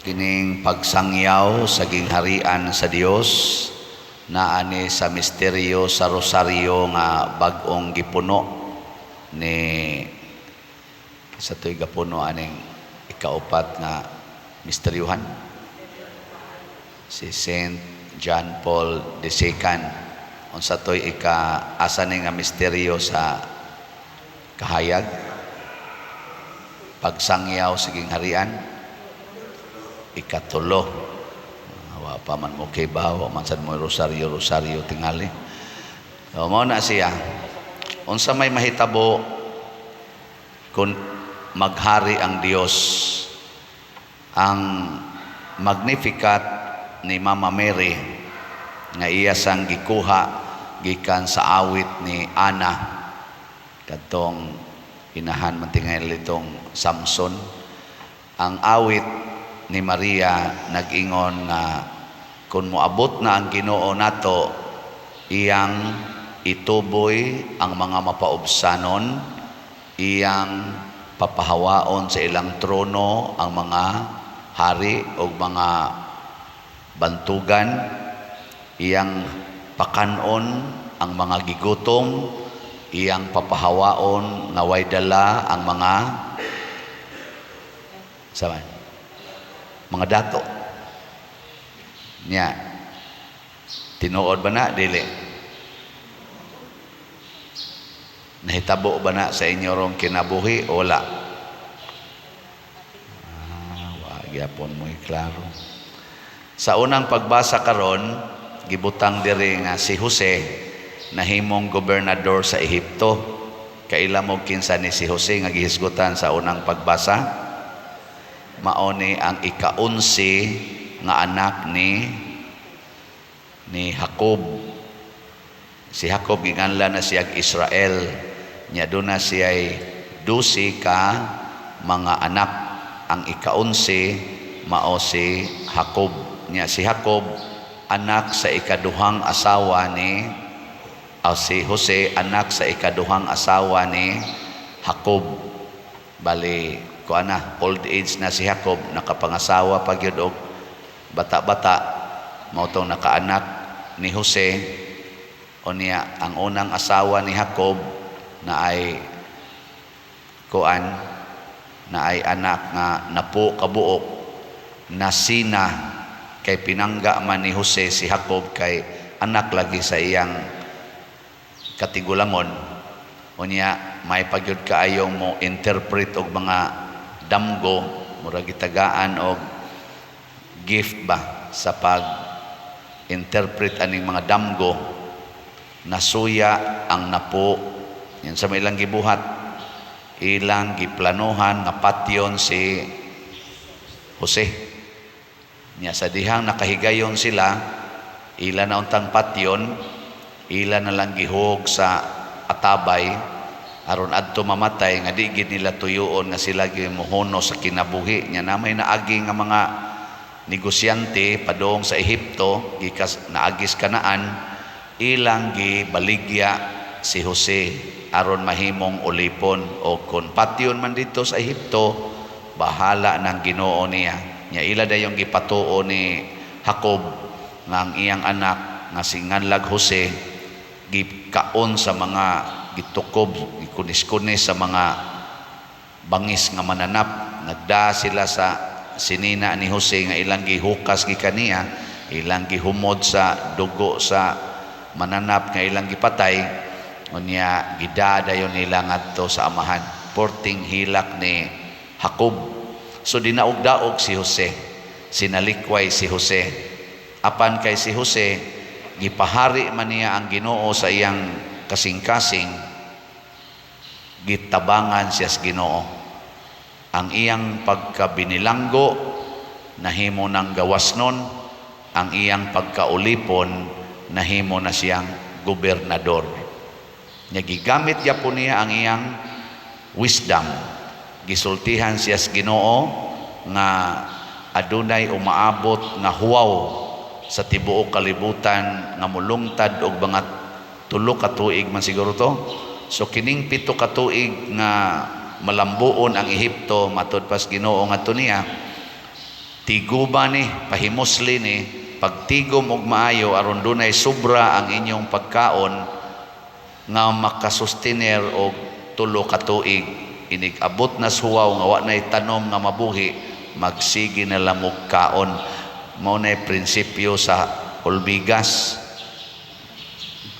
Kining pagsangyaw sa gingharian sa Dios naa ni sa misteryo sa Rosaryo nga bag-ong gipuno ni sa to'y gapuno aning ikaupat nga misteryuhan, si Saint John Paul II. Unsa to'y ika asa ni nga misteryo sa kahayag? Pagsangyaw sa gingharian, ikatulo. Wa pa man mo kibaw, wa man sad mo rosaryo rosaryo tingali. So, mao na siya. Unsa may mahitabo kung maghari ang Dios? Ang Magnificat ni Mama Mary nga iya sang gikuha gikan sa awit ni Ana, kadtong inahan man tingali itong Samson. Ang awit ni Maria nag-ingon nga kung moabot na ang Ginoo nato, iyang ituboy ang mga mapaubsanon, iyang papahawaon sa ilang trono ang mga hari o mga bantugan, iyang pakanon ang mga gigutom, iyang papahawaon nga way dala ang mga sa mga dato niya. Tinuod ba na dili? Nahitabo ba na sa inyo rong kinabuhi o wala? Wa gyapon mo klaro. Sa unang pagbasa karon, gibutang diri nga si Jose nahimong gobernador sa Ehipto. Kaila mo kinsa ni si Jose nga gihisgutan sa unang pagbasa? Mao ni ang ika-11 nga anak ni Jacob. Si Jacob giganlan na siyag Israel. Nya duna siya'y 12 ka mga anak. Ang ika-11 mao si Jacob. Nya si Jacob anak sa ikaduhang asawa ni si Jose anak sa ikaduhang asawa ni Jacob. Bali kuan na, old age na si Jacob, nakapangasawa pa gyud og bata-bata, mao tong nakaanak ni Jose. Unya ang unang asawa ni Jacob na ay kuan na ay anak nga napo kabuok, nasina kay pinangga man ni Jose si Jacob kay anak lagi sa iyang katigulangon. Unya may pagyud kaayong mo interpret og mga damgo, murag gitagaan og gift ba sa pag interpret aning mga damgo. Nasuya ang napo. Yan sa may ilang gibuhat, ilang giplanuhan nga patyon si Jose. Nya sa dihang nakahigayon sila, ila na untang patyon, ila na lang gihog sa atabay aron adto mamatay nga di gid nila tuyuon nga sila gyud mohuno sa kinabuhi. Nya na may naagi nga mga negosyante padung sa Ehipto gikas naagis Kanaan, ilang gibaligya si Jose aron mahimong ulipon o kon patyon man dito sa Ehipto, bahala ng Ginoo niya. Nya ila dayong gipatuo ni Jacob nga ang iyang anak nga si nganlag Jose gikaon sa mga gitukob, gikunis-kunis sa mga bangis nga mananap. Nagda sila sa sinina ni Jose nga ilang gihukas gikaniya, ilang gihumod sa dugo sa mananap nga ilang gipatay. Unya gida dayon nila ngadto sa amahan, porting hilak ni Jacob. So dinaog-daog si Jose, sinalikway si Jose. Apan kay si Jose gipahari man niya ang Ginoo sa iyang kasing-kasing, gitabangan siya sa Ginoo. Ang iyang pagkabinilanggo nahimo ng gawasnon, ang iyang pagkaulipon nahimo na siyang gobernador. Nya gigamit gyapon niya ang iyang wisdom. Gisultihan siya sa Ginoo nga adunay umaabot nga huwaw sa tibuok kalibutan nga mulungtad og mga 3 ka tuig man siguro to. So kining 7 ka tuig nga malambuon ang Ehipto, matud pas Ginoo ngadto niya. Tiguba ni, pahimusli ni, pagtigom og maayo aron dunay sobra ang inyong pagkaon nga makasustiner og 3 ka tuig. Inig abot na huwaw nga wa nay tanom nga mabuhi, magsige na lang og kaon. Mao nay prinsipyo sa hulmigas.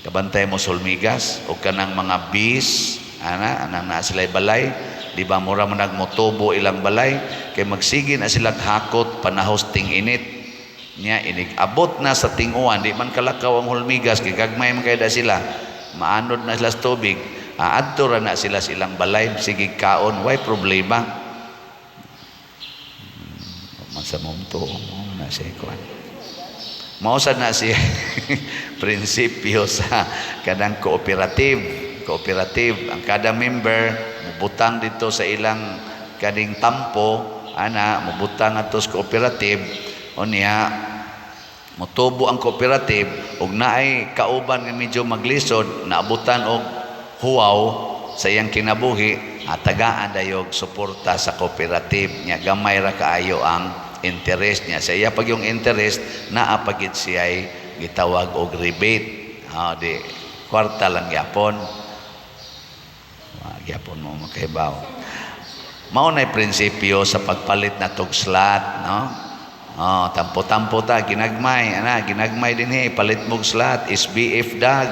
Kabantay mo sa hulmigas o kanang mga bees ana, anang naa sila'y balay, di ba? Mura man nagmotubo ilang balay kay magsige na silang hakot panahos ting-init niya. Inig abot na sa ting-uwan, di man kalakaw ang hulmigas kay gagmay man kay da sila, maanod na sila sa tubig, aadto ra na sila sa ilang balay, sige kaon, way problema man sa mumto na siya kuan. Mao sad na siya prinsipyo sa kanang cooperative. Cooperative, ang kada member mubutang dito sa ilang kaning tampo ana, mubutang ato sa cooperative. Unya motubo ang cooperative ug naay kauban nga medyo maglisod, naabutan og huwaw sa iyang kinabuhi, tagaan dayog suporta sa cooperative nya. Gamay ra kaayo ang interest niya. Sa iya pag yung interest, naa pagid siya'y gitawag og rebate. Ah, di kwarta lang gyapon. Gyapon mo makahibaw. Mao na'y prinsipyo sa pagpalit na tog slot, no? Oh, tampo-tampo ta ginagmay, ana, ginagmay dinhi palit mog slot, SBF dag.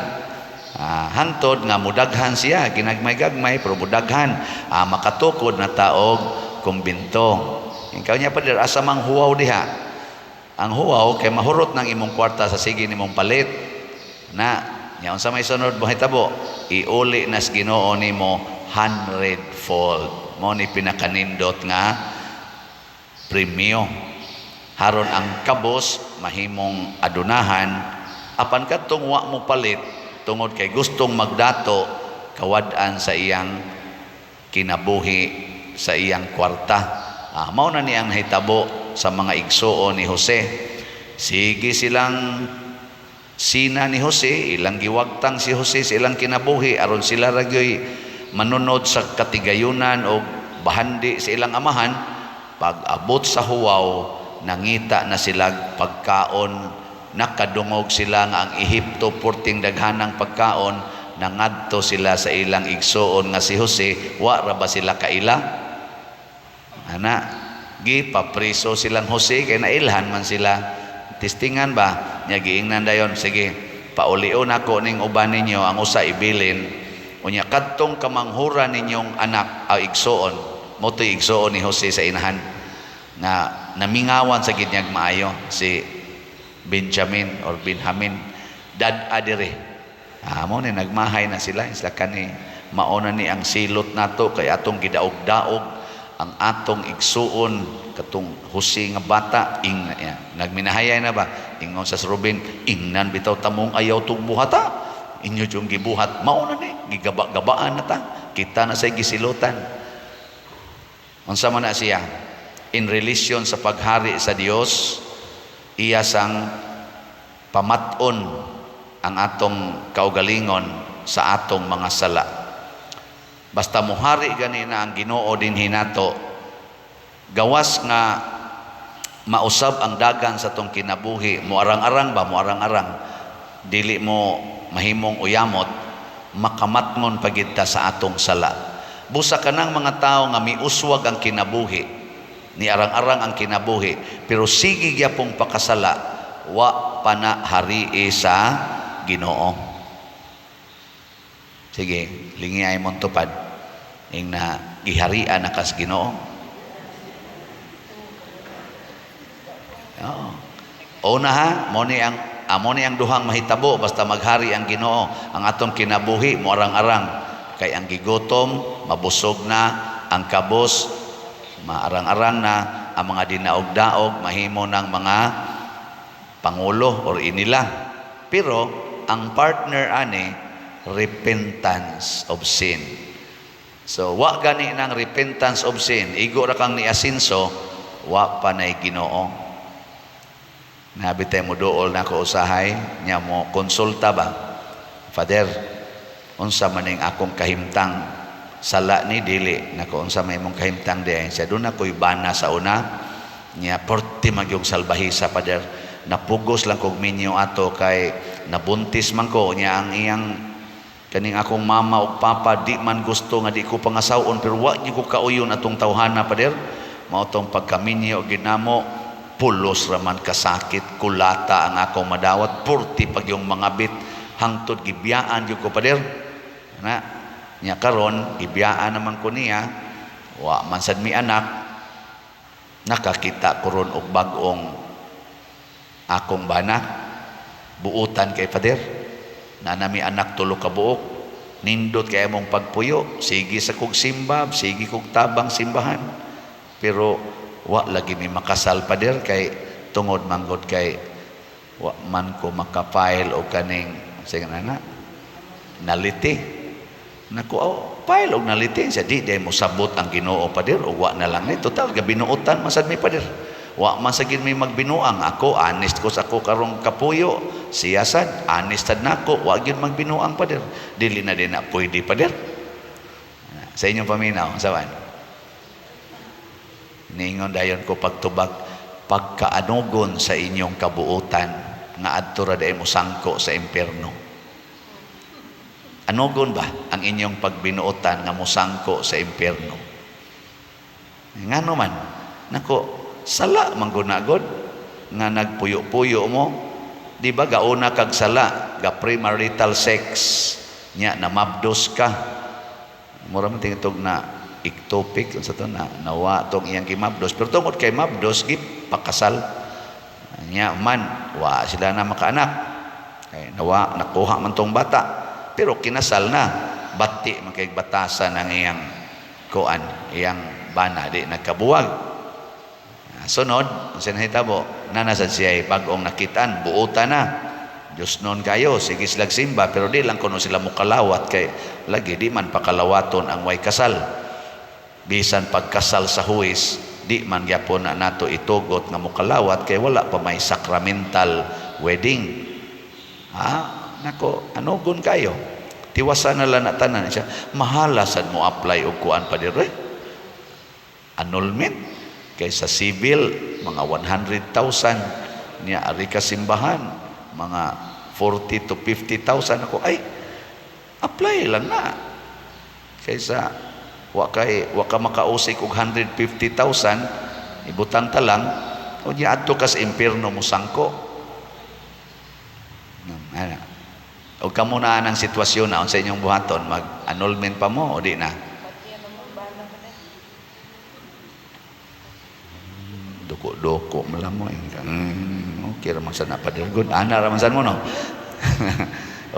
Ah, hangtod nga mudaghan siya, ginagmay-gagmay pero mudaghan, makatukod na taog kumbinto. Ikaw niya pa asa mang huwaw diha? Ang huwaw kay mahurot ng imong kwarta sa sige nimong palit. Na, nya unsa may sunod mahitabo? Iuli nas Ginoo nimo hundredfold. Mo ni pinakanindot nga premyo. Haron ang kabos mahimong adunahan, apan kadtong wa mo palit tungod kay gustong magdato, kawad-an sa iyang kinabuhi, sa iyang kwarta. Ah, mao na ni ang nahitabo sa mga igsuon ni Jose. Sige silang sina ni Jose, ilang giwagtang si Jose sa ilang kinabuhi aron sila ra gyoy manunod sa katigayunan o bahandi sa ilang amahan. Pag abot sa huwaw, nangita na sila pagkaon, nakadungog sila nga ang Ehipto purting daghanang pagkaon, nangadto sila sa ilang igsuon nga si Jose. Wa ra ba sila kaila? Ana, gipapriso silang Jose kay nailhan man sila. Testingan ba? Nya giingnan dayon, "Sige, paulion ako ning uban ninyo, ang usa ibilin. Unya kadtong kamanghura ninyong anak aw igsuon." Mo to'y igsuon ni Jose sa inahan nga namingawan sa gid niyag maayo, si Benjamin or Benjamin. Dad-a dire. Ah, mo ni nagmahay na sila sila kani. Mao na ni ang silot nato kay atong gidaog-daog ang atong igsuon katong Jose nga bata ing ya, nagminahayay na ba, ingon sa Ruben, "Ingnan bitaw tamong ayaw tong buhata, inyo yung gibuhat." Mao na ni gigaba-gabaan na ta, kita na say gisilutan. Unsa man na siya in relation sa paghari sa Dios? Iya sang pamat-on ang atong kaugalingon sa atong mga sala. Basta muhari gani na ang Ginoo dinhi nato, gawas nga mausab ang dagan sa tong kinabuhi, muarang-arang ba, muarang-arang, dili mo mahimong uyamot, makamatngon pagid ta sa atong sala. Busa kanang mga tao nga miuswag ang kinabuhi, ni arang-arang ang kinabuhi, pero sige gyapong pakasala, wa pa na harii sa Ginoo. Sige, lingi ay mong tupad. Ing na giharian na kas Ginoo. Oo. Una ha, mo ni ang duhang mahitabo basta maghari ang Ginoo. Ang atong kinabuhi mo arang-arang kay ang gigutom mabusog na, ang kabos maarang-arang na, ang mga dinaog-daog mahimo ng mga pangulo or inila. Pero ang partner ani, repentance of sin. So wa gani ng repentance of sin, igo ra kang niasinso, wa pa nay Ginoo. Nabi tayo mo duol na ko usahay, nya mo konsulta ba? "Father, unsa man ning akong kahimtang, sala ni dili nako?" "Unsa may imong kahimtang di?" Siya, "Doon ako'y bana sa una." Nya porte magyong salbahisa, pader. Napugos lang kog minyo ato kay nabuntis man ko. Nya ang iyang kaning akong mama ug papa di man gusto nga di ko pangasawon, pero wa gyud ko kauyon atong tawhana, pader. Mao tong pagkaminyo ginamo, pulos raman kasakit, kulata ang akong madawat, purti pag yung mga bit, hangtod gibiyaan gyud ko, pader. Na nya karon gibiyaan naman ko niya, wa man sad mi anak. Nakakita ko ron og bag-ong akong bana, buutan kay, pader. Na nami anak tulo ka buok. Nindot kay among pagpuyo, sige sa kog simba, sige kog tabang simbahan, pero wa lagi mi makasal, pader, kay tungod manggod kay wa man ko maka-file og kaning sige na na nullity. Naku, oh, file og nullity siya, di day mo sabot ang Ginoo, pader, og wa na lang ni. Total gabinuotan man sad mi, pader. Wa man sa gid mi magbinuang. Ako, honest ko sa ako karong kapuyo, siya sad honest sad nako, wa gyud magbinuang, pader. Dili na din na pwede, pader. Sa inyong paminaw, sawan niingon dayon ko pagtubag, pagkaanugon sa inyong kabuutan nga adto ra day mo sangko sa impierno. Anugon ba ang inyong pagbinuotan nga mosangko sa impierno? Ngano man nako, sala man gud na god nga nagpuyo-puyo mo, di ba? Gauna kag sala, ga premarital sex, nya namabdos ka, mura man tingtog na ectopic unsa to na nawa tong iyang gimabdos, pero tungod kay mabdos gipakasal. Nya man wa sila na makaanak kay nawa nakuha man tong bata, pero kinasal na. Bati man kay batasan ang iyang kuan, iyang bana, di nagkabuwag. Sunod, unsa nahitabo na nasad siya bag-ong nakitaan, buutan na. Diyos noon kayo, sige sila simba, pero di lang kuno sila mukalawat kay lagi di man pakalawaton ang way kasal. Bisan pagkasal sa huwis, di man gyapon na nato itugot nga mukalawat kay wala pa may sacramental wedding. Ha? Nako, anugon kayo. Tiwasan na lang na tanan siya. Mahala sad mo apply og kuan pa dire. Annulment kay sa civil mga 100,000, niya ari ka simbahan mga 40 to 50,000. Ako ay apply lang na kaysa wa ka makausik og 150,000, ibutang ta lang o niya adto ka sa impierno mo sangko. Ana og kamo na ang sitwasyon na, unsa inyong buhaton? Mag annulment pa mo o di na? Pati ano mo bana pa din. Duko-duko mo lang mo eh. Okay ra man sa na, pader. Good. Ana ra man sad mo, no?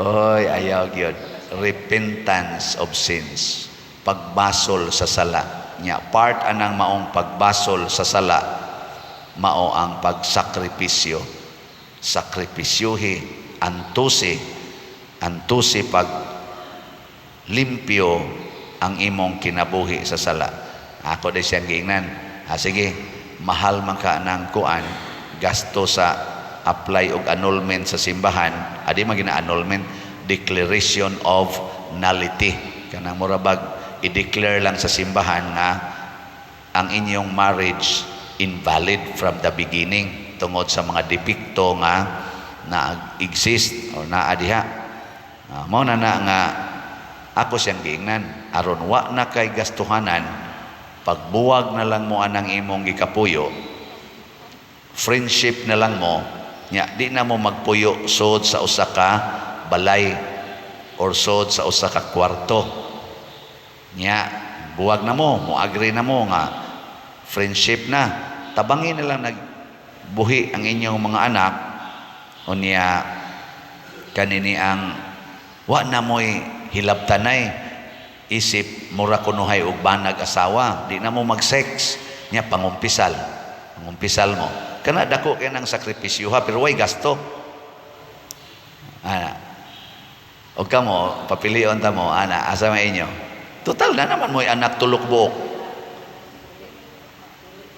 Oy, ayaw gyud. Repentance of sins. Pagbasol sa sala. Nya part anang maong pagbasol sa sala mao ang pagsakripisyo. Sakripisyuhi, antusi, antusi pag limpyo ang imong kinabuhi sa sala. Ako di siyang giingnan. Ha, sige, mahal man ka ng kuan, gasto sa apply og annulment sa simbahan, adi man gina annulment, declaration of nullity. Kanang mura bag i-declare lang sa simbahan nga ang inyong marriage invalid from the beginning tungod sa mga depekto nga na-exist or naa diha. Mao na na nga ako siyang giingnan, aron wa na kay gastuhanan, pagbuwag na lang mo anang imong gikapuyo, friendship na lang mo. Nya di na mo magpuyo sod sa usa ka balay or sod sa usa ka kwarto. Nya buwag na mo, mo agree na mo nga friendship na, tabangin na lang nagbuhi ang inyong mga anak. Unya kanini ang wa na mo'y hilabtanay, isip mura kunuhay og banag asawa, di na mo mag-sex. Nya pangumpisal, pangumpisal mo. Kana dako kay nang sakripisyo ha, pero way gasto ana. Og kamo, papilion ta mo ana, asa man inyo? Total na naman mo'y anak tulok buok.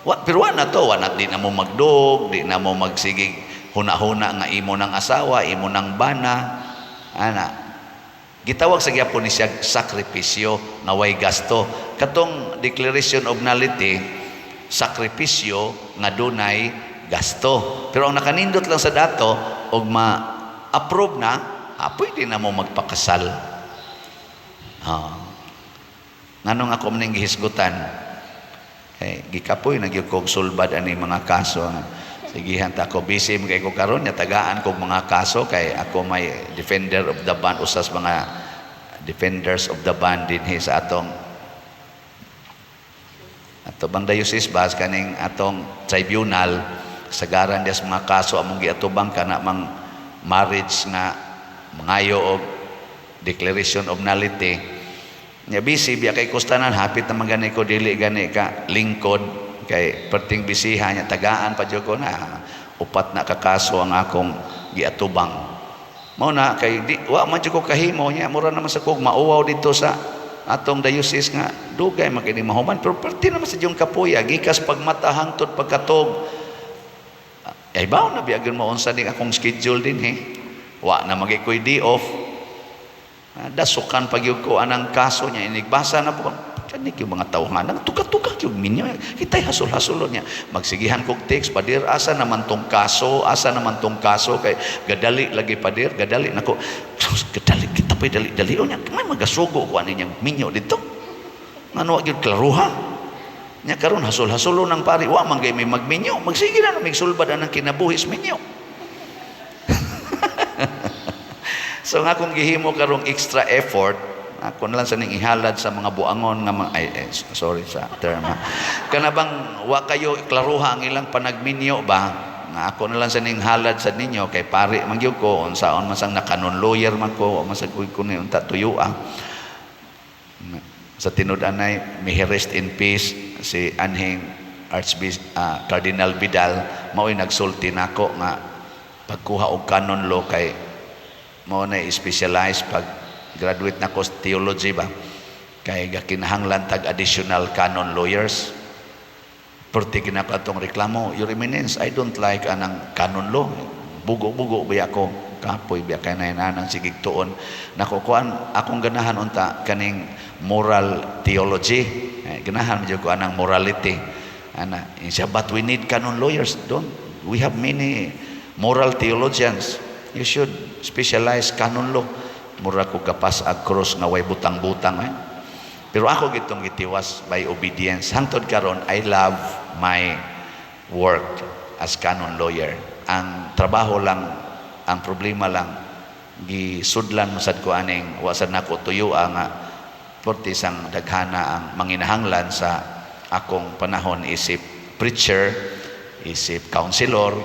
Wa, pero wa na to, wa na, di na mo magdog, di na mo magsigig huna-huna nga imo ng asawa, imo ng bana ana. Gitawag sa gyapon ni siya sakripisyo nga way gasto. Katong declaration of nullity. Sakripisyo nga dunay gasto. Pero ang nakanindot lang sa dato og ma-approve na, pwede na mo magpakasal. Nganong ako man gihisgutan? Kay gikapoy na gyud kog sulbad ani mga kaso. Sigihan ta ko, busy man kay ko karon, tagaan kog mga kaso kay ako may defender of the band, usas mga defenders of the band dinhi sa atong ato bang diocese ba, kaning atong tribunal. Sagaran dias mga kaso among giatubang, kana mang marriage nga mangayo og declaration of nullity. Nya busy biya kay kustanan, hapit naman gani ko dili gani ka lingkod kay perting bisiha nya, tagaan pa jud ko na upat na ka kaso ang akong giatubang. Mao na kay di wa man jud ko kahimo nya, mura naman sa kog mauwaw dito sa atong diocese nga dugay man kini mahuman, pero perti naman sa diyong kapuya gikas pagmata hangtod pagkatog. Ay baw na biya gyud mo unsa ning akong schedule dinhi. Wa na magi ko'y day off. Dasukan pag yun ko anang kaso niya, inigbasa na po. Kanik yung mga tawhana, tuka-tuka yung minyo. Kita'y hasol-hasulon niya. Magsigihan kog text, "Pader, asa naman tong kaso, asa naman tong kaso?" Kay gadali lagi, pader, gadali. Nako, gadali, kita pa'y dali-dali. O niya, may magasugo ko ani niyang minyo dito. Ngano gyud klaruha? Nya karon hasol-hasulon ng pari, wa man kay may magminyo. Magsige na may sulbad anang kinabuhis minyo. So nga akong gihimo karong extra effort, ako na lang sa ning ihalad sa mga buangon nga mga, ay, eh, sorry sa term ha. Kana bang wa kayo klaruha ang ilang panagminyo ba? Nga ako na lang sa ning halad sa ninyo kay pari man gyud ko, unsaon man sang na-canon lawyer man ko, wa man sa kuy ko ni unta tuyo ah. Sa tinud-anay, may he rest in peace si anhing Archbishop Cardinal Vidal, mao'y nagsulti nako nga pagkuha og canon law kay mao na specialize pag graduate na ko sa theology ba, kay gakinahanglan tag additional canon lawyers. Perti ginako atong reklamo, "Your Eminence, I don't like anang canon law, bugo-bugo biya ko." Kapoy biya kay nanang sigig tuon nako. Kuan, akong ganahan unta kaning moral theology, eh, ganahan man jud ko anang morality ana. Siya, "But we need canon lawyers." "Don't we have many moral theologians? You should specialize canon law." Mura ko gapas ag cross nga way butang-butang eh. Pero ako gitong gitiwas by obedience. Hangtod karon, I love my work as canon lawyer. Ang trabaho lang, ang problema lang, gisudlan mo sad ko aning wa sad nako tuyo nga porti sang daghana ang manginahanglan sa akong panahon isip preacher, isip counselor,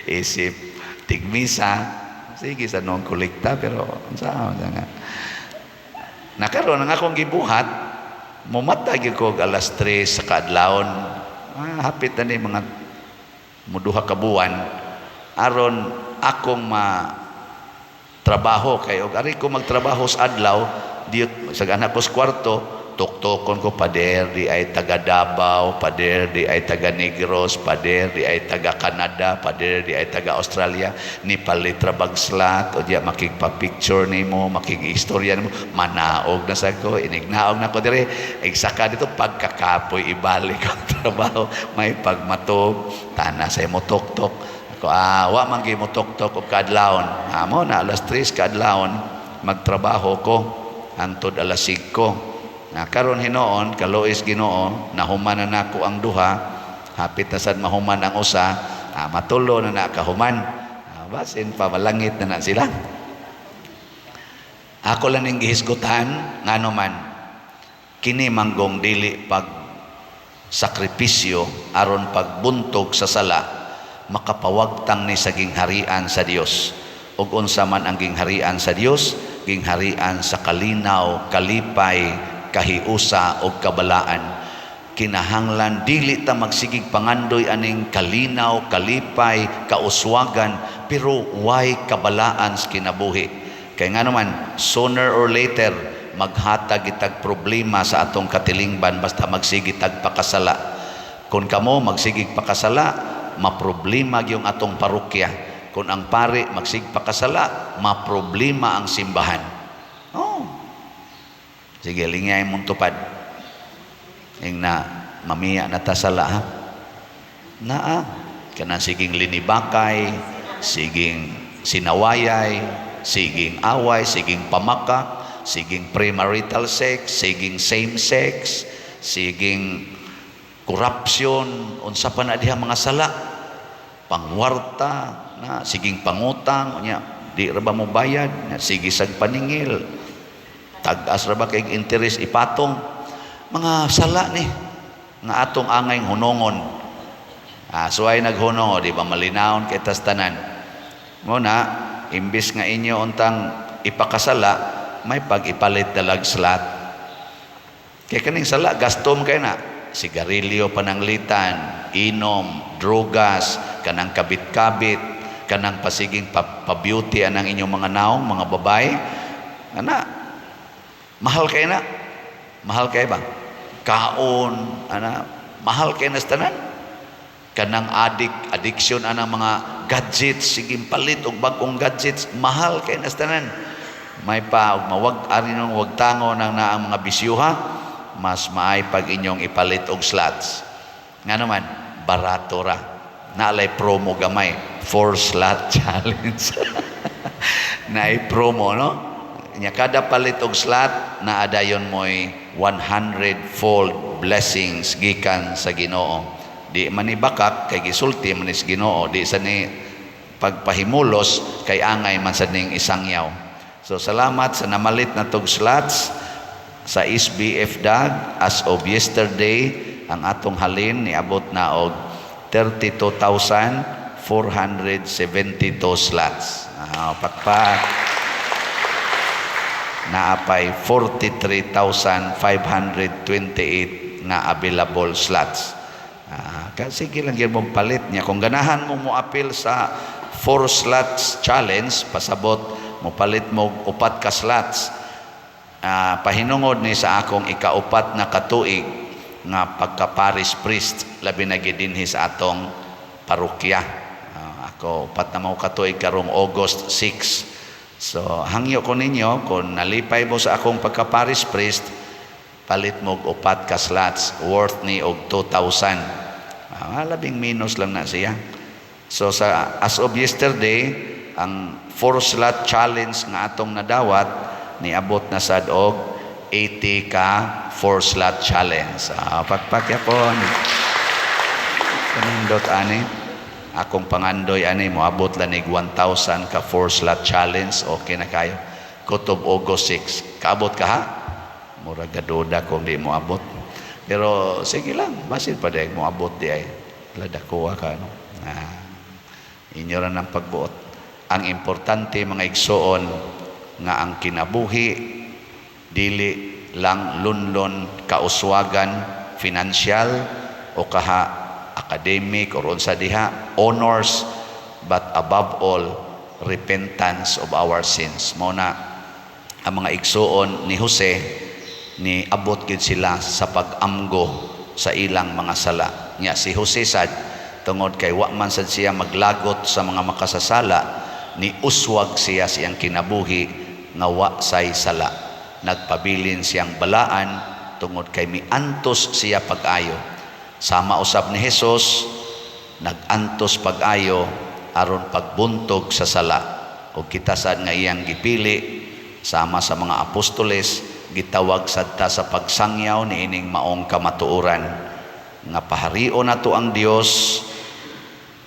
isip tigmisa. Sige sa noong kolekta, pero unsa nga nakaroon ang akong gibuhat, mumata gyud ko og alas 3 sa kaadlawon, hapit na ni mga muduha ka buwan, aron akong ma trabaho kay og ari ko magtrabaho sa adlaw diyot sa anak ko sa kwarto, tuktokon ko, "Pader, di ay taga Davao, pader, di ay taga Negros, pader, di ay taga Canada, pader, di ay taga Australia, ni palit ra bag slot o diya makigpa-picture nimo, makig-istorya nimo." Manaog na sa ko, inignaog na ko dire, igsaka dito pagkakapoy, ibalik ang trabaho, may pagmatog, tana sa mo tok-tok. Ako, wa man gyud mo tok-tok og kaadlawon. Amo na alas 3 kaadlawon magtrabaho ko hangtod alas 5. Na karon hinoon, kaluoy Ginoo, nahuman na nako ang duha, hapit na sad mahuman ang usa, matulo na na kahuman. Basin pa malangit na na sila. Ako lang ning gihisgutan, ngano man kini manggong dili pag sakripisyo aron pagbuntog sa sala, makapawagtang ni sa gingharian sa Dios. Ug unsa man ang gingharian sa Dios? Gingharian sa kalinaw, kalipay, kahiusa ug kabalaan. Kinahanglan dili ta magsigig pangandoy aning kalinaw, kalipay, kauswagan, pero way kabalaan sa kinabuhi. Kay nga naman, sooner or later maghatag itag problema sa atong katilingban basta magsige tag pakasala. Kung kamo magsigig pakasala, maproblema gyung atong parokya. Kung ang pari magsigig pakasala, maproblema ang simbahan. Oh. Sige, lingay mong tupad. Ing na Mamiya na ta sala, ha? Naa kanang siging linibakay, siging sinawayay, siging away, siging pamakak, siging premarital sex, siging same sex, siging corruption, unsa pa na diha mga sala, pangwarta na, siging pangutang, unya di ra ba mo bayad na, sige sag paningil, tag-as ra ba kay interest ipatong. Mga sala ni nga atong angay hunongon. Ah, so ay naghunong, o di ba malinawon kay tas tanan mo na? Imbis nga inyo untang ipakasala, may pag-ipalit dalag slot, kay kaning sala gastom kay na, sigarilyo pananglitan, inom, drogas, kanang kabit-kabit, kanang pasiging pa-beauty anang inyong mga naong, mga babae ana, mahal kay na, mahal kay ba kaon ana, mahal kay na sa tanan. Kanang addiction anang mga gadgets, sige palit og bag-ong gadgets, mahal kay na sa tanan. May pa og mawag ari nung wag tango nang naang mga bisyuha, mas maay pag inyong ipalit og slots. Nga naman barato ra, naalay promo gamay, four slot challenge, naay promo, no? Nya kada palit og slot, naadayon mo'y 100 fold blessings gikan sa Ginoo. Di man ni bakak kay gisulti man ni sa Ginoo, di sa ni pagpahimulos kay angay man sa ning isangyaw. So salamat sa namalit na tog slots sa SBF DAG. As of yesterday, ang atong halin niabot na og 32,472 slots. Ah, pakpak. Naapay 43,528 nga available slots. Ah, sige lang gyud mong palit niya. Kung ganahan mo mo apil sa 4 slots challenge, pasabot mo palit mo og upat ka slots. Ah, pahinungod ni sa akong ikaupat na katuig nga pagka-parish priest, labi na gid dinhi sa atong parokya. Ah, ako upat na mo katuig karong August 6. So hangyo ko ninyo, kung nalipay mo sa akong pagka-parish priest, palit mo og upat ka slots, worth ni og 2,000. Ah, labing minus lang na siya. So sa as of yesterday, ang four slot challenge nga atong nadawat niabot na sad og 80 ka four slot challenge. Ah, pakpak yapon. Kanindot ani. Akong pangandoy ani moabot lanig 1,000 ka four slot challenge. Okay na kayo. Kutob August 6. Kaabot ka, ha? Murag gaduda kung di mo abot. Pero sige lang, basin pa di mo abot di ay. Ladakuha ka, no? Ah, inyo ra ng pagbuot. Ang importante, mga igsoon, nga ang kinabuhi dili lang lunlon kauswagan, financial o kaha academic or unsa diha honors, but above all, repentance of our sins. Mao na ang mga igsuon ni Jose, ni abot gid sila sa pag-amgo sa ilang mga sala. Nya si Jose sad, tungod kay wa man sad siya maglagot sa mga makasasala, ni uswag siya siyang kinabuhi nga wa say sala. Nagpabilin siyang balaan tungod kay miantos siya pag-ayo. Sama usab ni Jesus, nag-antos pag-ayo aron pagbuntog sa sala. O kita sad nga iyang gipili sama sa mga apostoles, gitawag sad ta sa pagsangyaw niining maong kamatuoran nga paharion nato ang Dios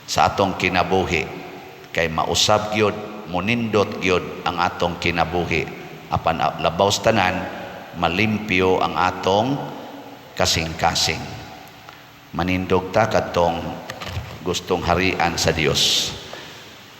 sa atong kinabuhi, kay mausab gyud, monindot gyud ang atong kinabuhi, apan labaw sa tanan, malimpyo ang atong kasing-kasing. Manindog ta kadtong gustong harian sa Dios.